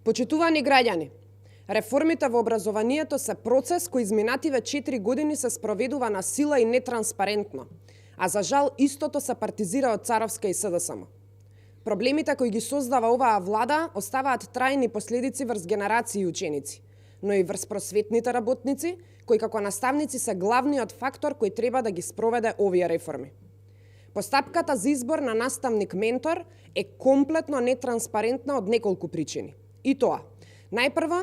Почитувани граѓани, реформите во образованието се процес кој изминативе 4 години се спроведува на сила и нетранспарентно, а за жал истото се партизира од ЦАРовска и СДСМ. Проблемите кои ги создава оваа влада оставаат трајни последици врз генерации ученици, но и врз просветните работници, кои како наставници се главниот фактор кој треба да ги спроведе овие реформи. Постапката за избор на наставник-ментор е комплетно нетранспарентна од неколку причини. И тоа, најпрво,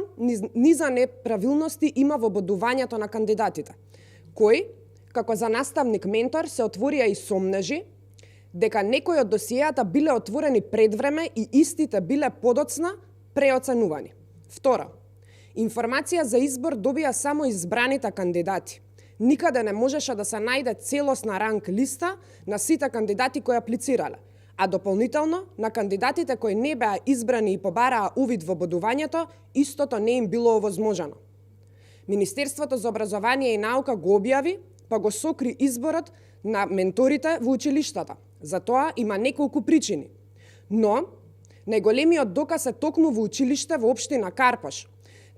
низа неправилности има во бодувањето на кандидатите, кој, како за наставник-ментор, се отворија и сомнежи дека некои од досиеата биле отворени пред време и истите биле подоцна преоценувани. Второ, информација за избор добија само избраните кандидати. Никаде не можеше да се најде целосна ранг листа на сите кандидати кои аплицирале, а дополнително на кандидатите кои не беа избрани и побараа увид во бодувањето, истото не им било овозможено. Министерството за образование и наука го објави, па го сокри изборот на менторите во училиштата. За тоа има неколку причини. Но најголемиот доказ е токму во училиште во општина Карпош,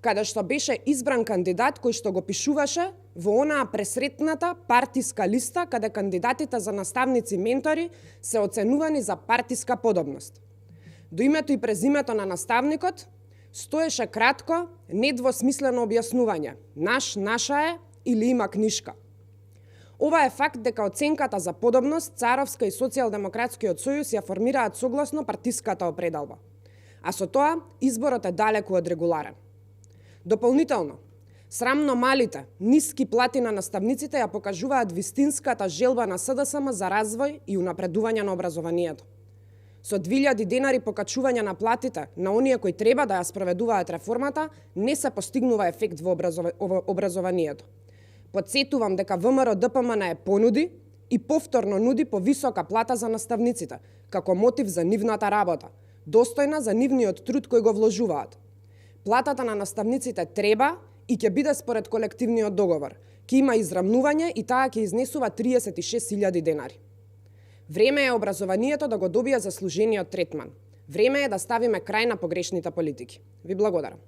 каде што беше избран кандидат кој што го пишуваше во онаа пресретната партиска листа каде кандидатите за наставници ментори се оценувани за партиска подобност. До името и презимето на наставникот стоеше кратко, недвосмислено објаснување: наш, наша е или има книшка. Ова е факт дека оценката за подобност ЦАРовска и Социјалдемократскиот сојуз ја формираат согласно партиската определба, а со тоа изборот е далеку од регуларен. Дополнително, срамно малите, ниски плати на наставниците ја покажуваат вистинската желба на СДСМ за развој и унапредување на образованието. Со 2000 денари покачување на платите на оние кои треба да ја спроведуваат реформата, не се постигнува ефект во образованието. Подсетувам дека ВМРО ДПМН е понуди и повторно нуди повисока плата за наставниците, како мотив за нивната работа, достојна за нивниот труд кој го вложуваат. Платата на наставниците треба и ќе биде според колективниот договор. Ќе има израмнување и таа ќе изнесува 36.000 денари. Време е образованието да го добие заслужениот третман. Време е да ставиме крај на погрешните политики. Ви благодарам.